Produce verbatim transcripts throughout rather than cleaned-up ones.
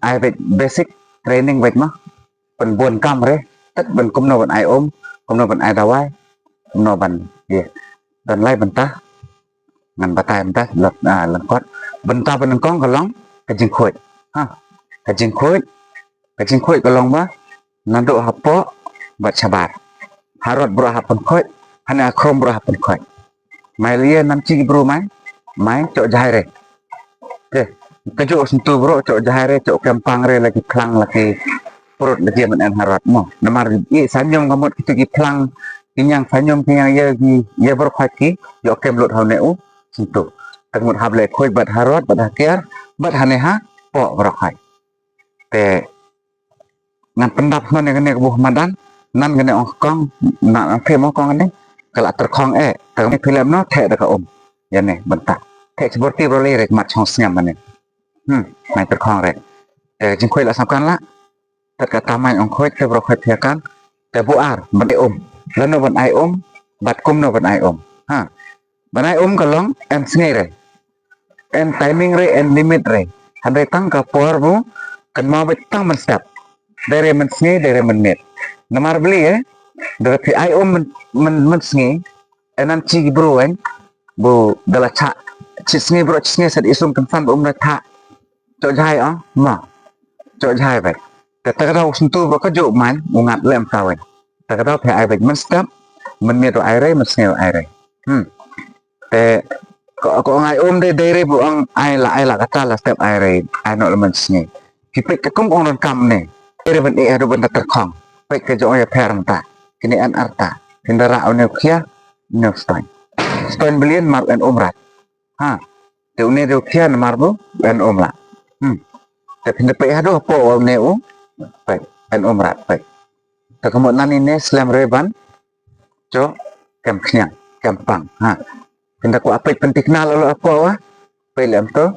ai beit basic training beit ma. Pynbun kam re, tet ban kumno ban ai um, kumno ban ai dawai, kumno ban, ye. Don lai bynta ngan batai mynta, lok, ah, lyngkot. Bynta ba nyngkong ka long ka jingkhuid. Ha. Ka jingkhuid, ka jingkhuid ka long ba naduh hapoh bad shabar. Harud baroh hap pynkhuid, hane ha khrum baroh hap pynkhuid. Mai lei, nam chi ki bru mai, mai choh jahai re. Te kajuh syntu baroh choh jahai re, choh kempang re, la ki phlang, la ki prut, la ki man en harud mo. Namar i sanyum ka mut kitu ki phlang, ki ñiang sanyum, ki ñiang ïa, ki ïa baroh khuid ki ïoh kem lut ha une u syntu. Te ka mut hap leh khuid bad harud bad hakiar bad hane hapoh baroh khuid. Te ngan pyndap shuh ïa kane ka buh madan, nan kane ong kong, nan ong phi mo kong kane, ka la tyrkhong eh, te kane phi lem noh, theh da ka um. Ïa ne bynta. Theh chibor ti bro lei re, ka mat shong sngem ne. Hmm, nai tyrkhong re. Te jingkhuid la samkan la. Tet kata mai ong khuid, te bro khuid phi kan. Te buh ar, ban ai um. Lano ban ai um, bad kumno ban ai um. Ha. Ban ai um ka long en sngi re, en timing re, en limit re. Hynrei tang ka por bu kynmaw beit tang mynstep. Dei re mynsngi, dei re mynmiet. Namar balei eh, da phi ai um myn, myn, mynsngi, eh, nam chi ki bru, eh, bu da la chah, chi sngi bro, chi sngi set isum kynsan ba um re thah. Choh jahai, ah, ma. Choh jahai beit. Te ta ka daw u syntu bro kajuh man u ngat lem ta wei. Ta ka daw phi ai beit mynstep, mynmiet u ai re, mynsngi u ai re. Hmm. Te ko, ko ong ai um dei, dei re bu ong ai la, ai la kata la step ai re, ai noh la mynsngi. Ki peit ka kum ong donkam ne. Dei re ban ïeh haduh ban da tyrkhong. Peit ka jong ïa pher mynta. Kine en arta. Phin da rah une u khia, une u stoin. Stoin billion mar en um rat. Ha. Te une dei u khia namar bu en um la. Hmm. Te phin da peit haduh hapoh wa une u. Peit, en um rat, peit. Te ka mut nan ine slem re ban choh kem khñiang, kem pang. Ha. Phin da kwah peit pynthikna la la hapoh wa. Peit lem to.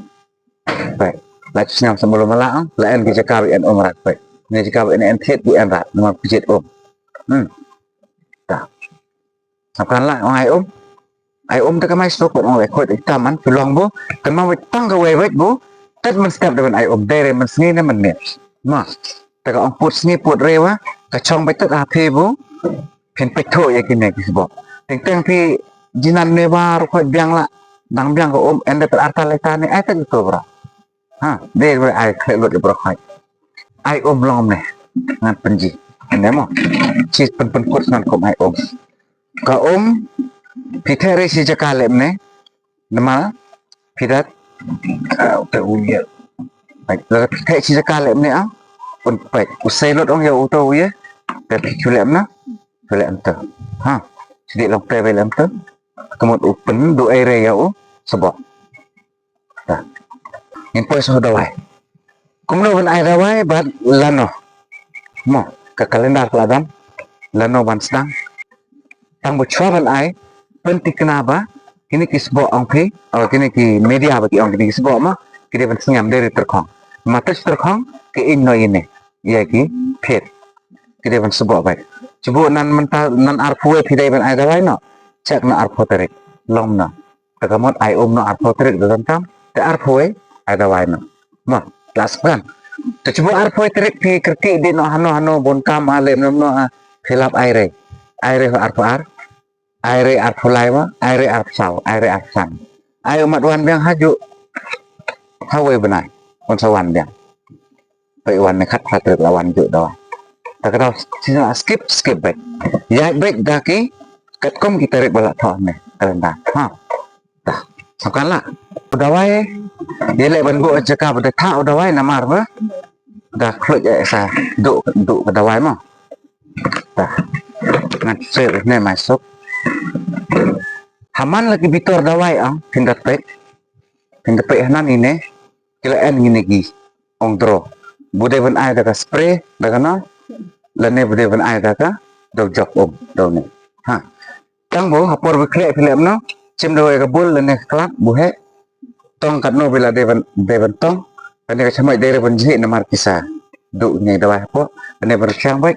Peit. La sngam sa mulu mala ong, la en ki jaka ba en um rat, peit. Ne jaka ba en, en thied ki en rat, namar ki jied um. Hmm. Ta. Samkan la ong ai um. Ai um te ka mai suk, ong ai khuid ita man, phi long bu. Kynmaw beit tang kawei beit bu. Tet mynstep da ban ai um, dei re mynsngi ne mynmiet. Ma. Te ka ong put sngi put re wa, ka chong beit tet ha phi bu. Phin peit thuh ïa kine ki sboh. Teng teng phi jinan ne ba ruh khuid biang la. Dang biang ka um, en da tet arta lei ta ne, ai tet ito bro. Ha, dei re ai khleh lut ïa baroh khuid. Ai um long ne. Ngan pynji. Ane mo. Chi pyn pynkut ngan kum ai um. Ka um, phi theh re shi jaka lem ne. Namar phi da, ah, te u ïa. Ai, la phi theh shi jaka lem ne, ah. Un peit. U sei lut ong ïa u to u ïa. Te phi chu lem na. Chu lem to. Ha. Chi dei long te be lem to. Ka mut u pynduh ai re ïa u sboh. Ta. Ngin poi sha dawai. Kumno ban ai dawai bad lano. Mo, ka kalendar ka la don. Lano ban sdang. Tang ba chwa ban ai, pynthikna ba kine ki sboh ong phi, o kine ki media ba ki ong kine ki sboh mo, ki dei ban sngem dei re tyrkhong. Ma te tyrkhong, ki ing noh ïa ne. Ïa ki phet. Ki dei ban sboh beit. Chubu nan mynta nan arphew phi dei ban ai dawai noh. Check na arphew tarik. Long noh. Te ka mut ai um noh arphew tarik da donkam, te arphew ai dawai noh. Mo, la sngam. Te chubu arphew tarik phi kyrkieh dei noh hano hano bun kam ha lem nom noh ha, phi lap ai re. Ai re ha arphew ar, ai re arphew lai wa, ai re arphew saw, ai re arphew san. Ai u mat wan biang ha ju. Ha wei bnai. Un sa wan biang. Peit wan ne khat pha tarik la wan ju dawai. Ta ka daw skip skip beit. Ïaid beit da ki katkum ki tarik ba la thoh ne kalendar. Ha. Ta. Samkan la. U dawai. Ïa leh ban buh jaka ba da thoh u dawai namar ba da khluit eh sa duh duh ka dawai mo. Ta. Ngan sel ne mai suk. Haman la ki bitor dawai ang phin da peit. Phin da peit hanan ine. Ki la en ngin ïa ki ong draw. Bu dei ban ai da ka spray da ka no. Lane bu dei ban ai da ka daw jok um daw ne. Ha. Tang bu ha por ba khleh phi leh mano. Chim da wei ka bul lane ka klap bu heh. Tong katno ba la dei ban dei ban tong. Lane ka chamai dei re ban jhi namar ki sa duh ne dawai hapoh. Lane ban rkhiang beit.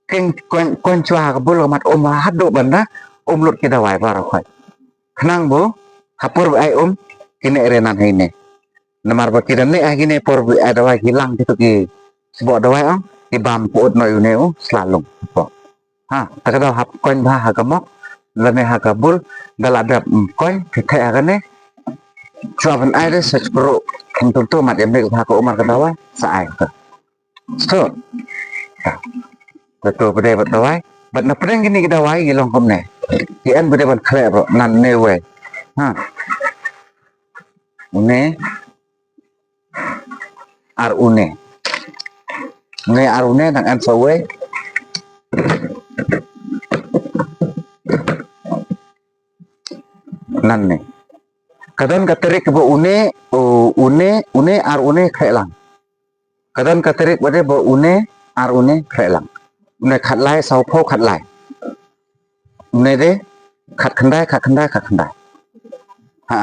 Keng koin koin chwa ha ka bul ka mat um ha haduh ban da um lut ki dawai baroh khoit. Khnang bu ha por ba ai um ki neh re nan ha ine. Namar ba ki da neh ha kine por ba ai dawai ki lang kito ki sboh dawai ong, ki bam pyut noh ïa une u sla lung. Ha, ta ka daw hap koin bha ha ka mok lane ha ka bul, da la dep, mm, koin, phi theh ha kane. Shuwa ban ai de sa shkru, kum tum tu mat ïa mik bha ka umar ka dawai, sa ai ka. So, ta, ta tu ba dei bad dawai, bad na pdeng kine ki dawai ki long kumne. Ki en ba dei ban khleh bro, nan ne wei. Ha. Une ar une. Une ar une dang en sa wei. Nan ne. Ka don ka tarik ba une, u-, une, une ar une khleh lang. Ka don ka tarik ba dei ba une ar une khleh lang. Une khatlai, sawphew khatlai. Une de khatkhyndai, khatkhyndai, khatkhyndai. Ha.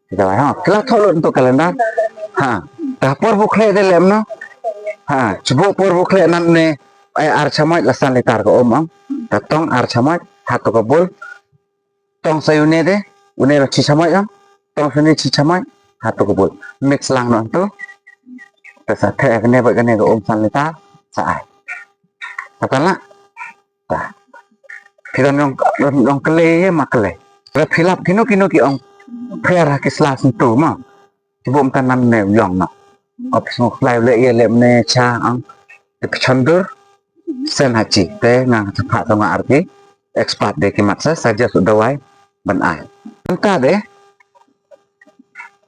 Kita ha, ki la thoh lut into calendar. Ha. Ta por bu khleh de lem no. Ha, chibuk por bu khleh nan une ai ar chamoit la san litar ka um ong. Ta tong ar chamoit, ha to ka bul. Tong sa une de, une la chi chamoit ong. Tong sa une chi chamoit, ha to ka bul. Mix lang no to. Ta sa theh kane bad kane ka um san litar, sa ai. Kata la. Ta. Phi don ong, don ong kle ma kle. Re phi lap kino kino ki ong. Pher ha ki sla sngewthuh ma. Ki bum tan nan ne u ïong ma. Op sngew khlai le ïa le mne cha ang. Te phi chon dur. Sen ha chi. Te nang cha pha tong ar ki. Expert de ki mat sa, sa just u dawai ban ai. Nta de.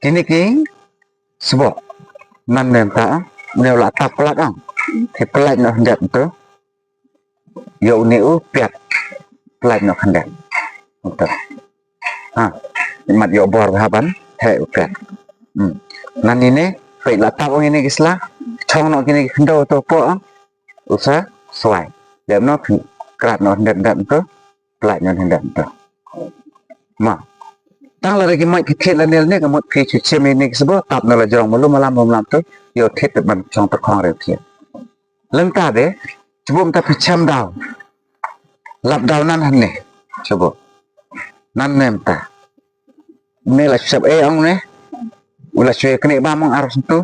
Kini ki sboh. Nan ne nta. Ne la tap plat ang. Te plat na hyndet tu. Ïoh une u piat. Plat noh khyndiat. Ute. Ha. Mat ïoh bor bha ban theh u piat. Hmm. Nan ine peit la tap ong ine ki sla. Chong noh kine ki khyndew to po ong. U sa swai. Lem noh krat noh khyndiat khyndiat to. Plat noh khyndiat to. Ma. Tang la re ki mait ki thied lane lane ka mut phi shu chim ine ki sboh tap noh la jrong malu malam malam to. Ïoh thied ban chong tyrkhong re thied. Lynta de, chibuk mynta phi chem daw. Lap daw nan hangne. Chibuk. Nan ne mynta. Ne la sep e ong ne. U la shu kane bam ong ar sngewthuh.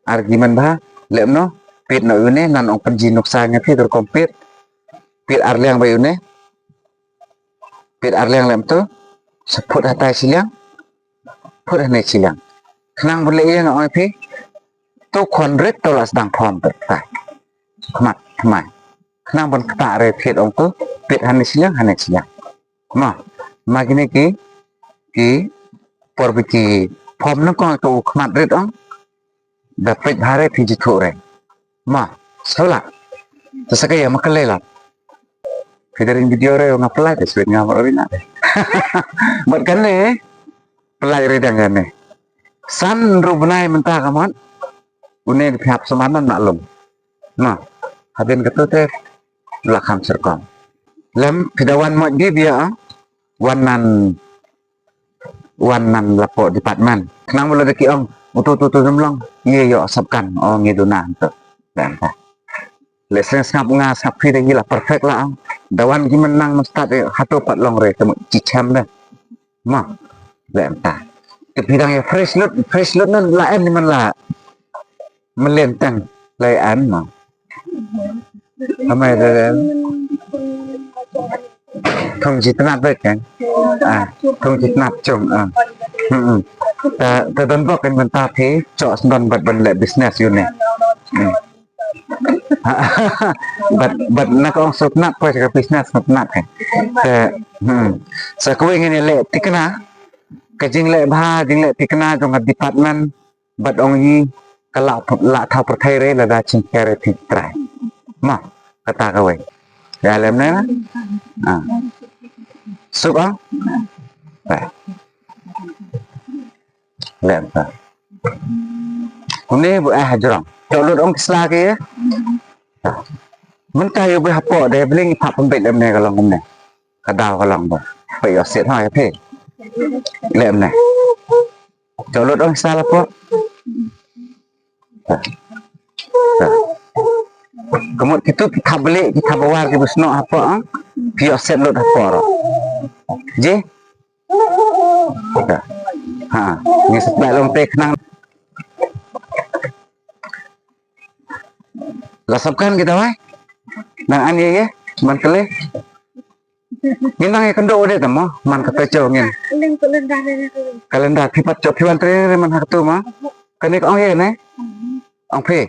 Ar ki man bha. Lem noh. Pit noh une. Nan ong pynji nuksa ngi phi dur kom pit. Pit ar liang ba une. Pit ar liang lem tu. Sa phut hatai shiliang. Phut hangne shiliang. Khnang bun leh ïa nga ong phi. Tu khon rit tu la sdang phom tu. Ta. Khmat, khmai. Khnang bun kata re pit ong tu. Pit hangne shiliang, hangne shiliang. Ma, ma kine ki, ki, por bi ki, phom nang kong tu khmat rit ong. Da peit bha re phi jithuh re. Ma, sola. Ta sa ka ïa ma ka lei la. Phi da ring video re nga pelai de, sweet nga ma ori na de. Mat kane, pelai re dang kane. San ru bnai mynta ka mat. Une di phi hap semanan na lum. Na, hadien ka tu te la kham serkam. Lem phi da wan mot di bia, ah. Wan nan wan nan la po department. Khnang ba la da ki ong, utu tu tu num long, ngi ïoh sap kan, oh ngi duna tu. Dan ta. Le seng sngap nga sngap phi da ngi la perfect la ong. Da wan ki men nang men start eh, hato pat long re, temu chi chem de. Ma, le ta. Te phi dang ïa fresh lut, fresh lut nan la en ni men la. Melen tang, la en ma. Amai da da. Thong jitnat bek kan. Ah, thong jitnat chung ah. Hmm. Hmm. Ta ta don bok kan mynta phi chok sndon bad ban leh business ïa une. Hmm. Bad bad na ka ong sutnat poi ka business sutnat kan. Ta hmm. Sa kawei ngin ïa leh tikna. Ka jingleh bha, jingleh tikna jong ka department. Bad ong i ka la la thaw pyrthei re lada chim kere phi trai. Ma, kata kawei. Ïa lem ne na? Ah. Suk ong? Ba. Lem ta. Kumne bu eh hajrong. Chok lut ong ki sla ki. Mynta ïa bu hapoh de bling pap pembet lem ne ka long kumne. Ka daw ka long ba. Peit ïoh siat ha ïa phi. Lem ne. Chok lut ong sala po. Ka mut kitu ki thap beli, ki thap bawar ki busno hapo ah. Phi ïoh siat lut hapo ro. Ji. Ha. Ngi seplai long te khnang. La sap kan kita wai. Nang ani ye man kale. Ngin nang ye kendo de tamo man kata cho ngin. Kalenda phi pat cho phi wan tre man haktu ma. Kane ko ong ye ne. Ong phi.